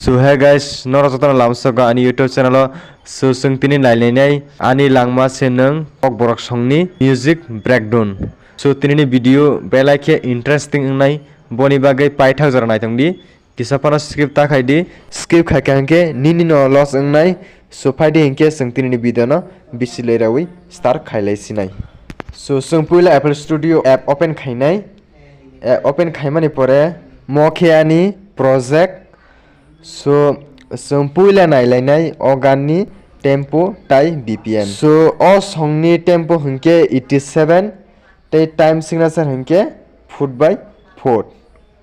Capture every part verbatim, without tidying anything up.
So hey guys, norok jotono lamsogo ani YouTube channel o. So chwng tini nailainai ani langma se nwng Kokborok songni music breakdown. So tinini video belai khe interesting wngnai, boni bagwi paithak jora naitongdi. Kisa phano skip ta khai di, skip khai kha hinkhe nini no loss wngnai. So phai di hinkhe chwng tinini video no bisi lerawi start khai lai sinai. So chwng puila F L Studio app open khainai. Eh, open khaimani pore mo khe ani project. So chwng puila nailainai o ganni tempo tai B P M. So o songni tempo hinkhe eighty seven tei time signature hinkhe foot by foot.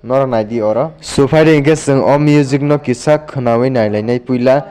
Norok naidi oro. So phai di hinkhe chwng o music no kisa khwnawi nailainai puila.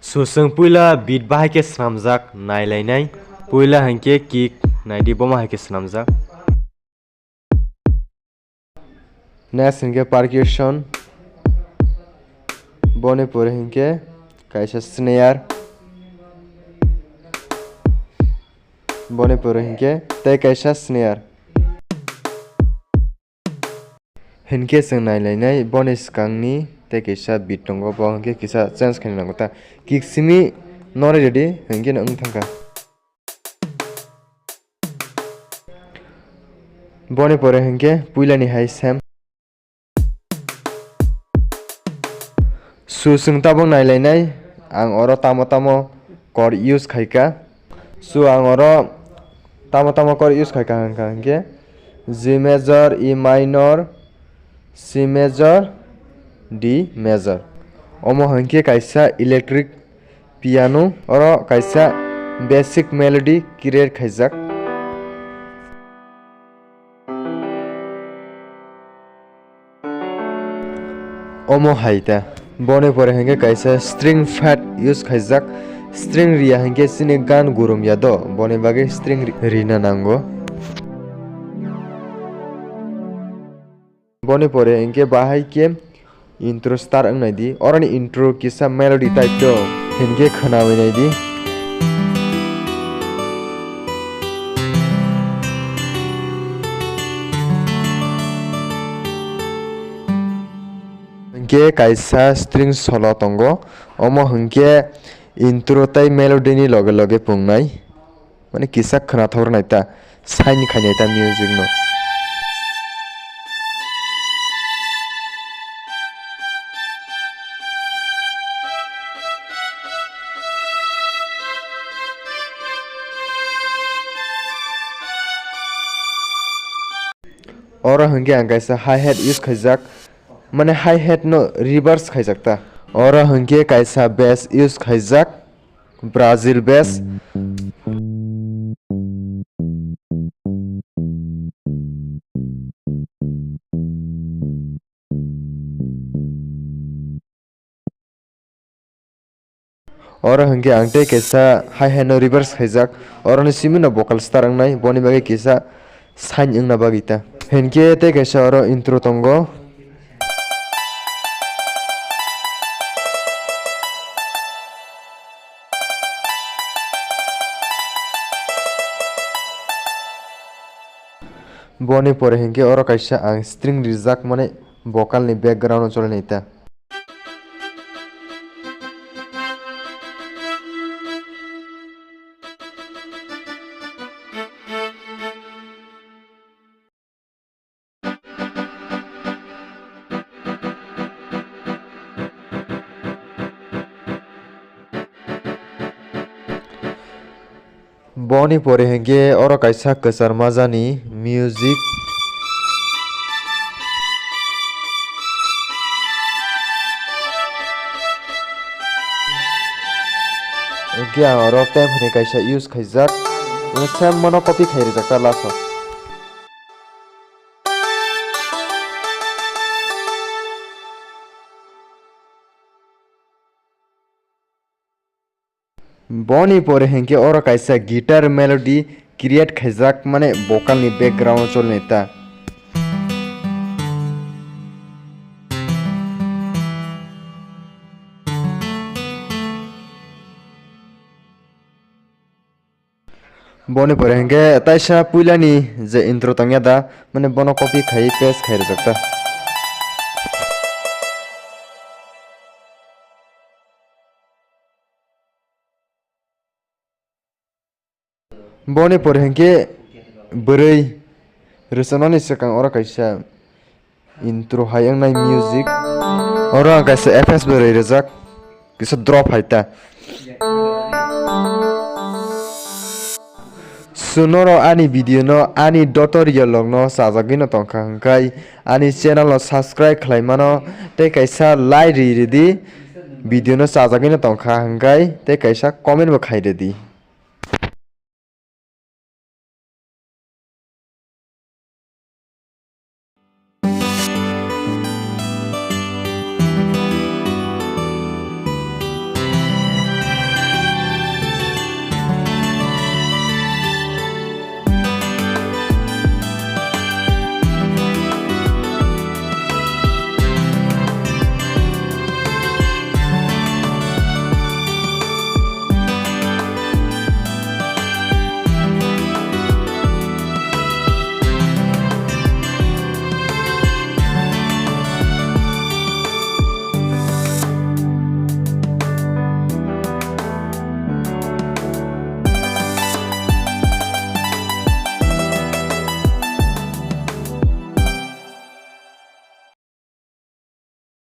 So, chwng puila beat bahai khe swnamjak nailainai. Puila hinkhe kick naidi, bomo hai khe swnamjak. Next hinkhe percussion. Boni pore hinkhe kaisa snare. Boni pore hinkhe tei kaisa snare. Hinkhe chwng nailainai boni swkangni tei kaisa beat tongo, bo hinkhe kisa change khaina nango ta. Kick simi nori rwdi, hinkhe no wng thangkha. Boni pore hinkhe puilani hai same. So, chwng tabuk nailainai, ang oro tamo tamo chord use khaikha. So, ang oro tamo tamo chord use khaikha hwnkha hinkhe G major, E minor, C major, D major. Omo hinkhe kaisa electric piano, oro kaisa basic melody create khaijak. Omo hai ta. Boni pore hinkhe kaisa string pad use khaijak. String riya hinkhe chini gan gurum ya do, boni bagwi string ri-, rina nango. Boni pore hinkhe bahai khe intro start wng nai di. Oroni intro kisa melody type to. Hinkhe khwnawi nai di. Khe kaisa string solo tongo, omo hwnkhe intro tei melody ni loge loge pungnai, mane kisa khwnathok rwnai ta, sign khainai ta music no. Oro hwnkhe ang kaisa hi-hat use khaijak, mane hi-hat no reverse khaijak ta. Oro hwnkhe kaisa bass use khaijak, Brazil bass. Oro hwnkhe ang tei kaisa hi-hat no reverse khaijak, oroni simi no vocal star wngnai, boni bagwi kisa sign wngna bagwi ta. Hinkhe tei kaisa oro intro tongo. Boni pore hinkhe oro kaisa ang string rijak, mane vocal ni background o choli nai ta. Boni pore hinkhe oro kaisa kwchar majani music. Hinkhe ang oro temp hinwi kaisa use khaijak. Same mono copy khai rijak ta last o. Boni pore hinkhe oro kaisa guitar melody create khaijak, mane vocal ni background o choli nai ta. Boni pore hinkhe taisa puilani je intro tongya da, mane bono copy khai paste khai rijak ta. Boni pore hinkhe bwrwi rwchapnani swkang oro kaisa intro hai wngnai music. Oro ang kaisa F S bwrwi rijak, kisa drop hai ta. Chwng norok ani video no ani dotor yolok no chajagwi no tongkha hwnkhe ani channel no subscribe khlai mano tei kaisa like ri ridi, video no chajagwi no tongkha hwnkhe tei kaisa comment bo khai ridi.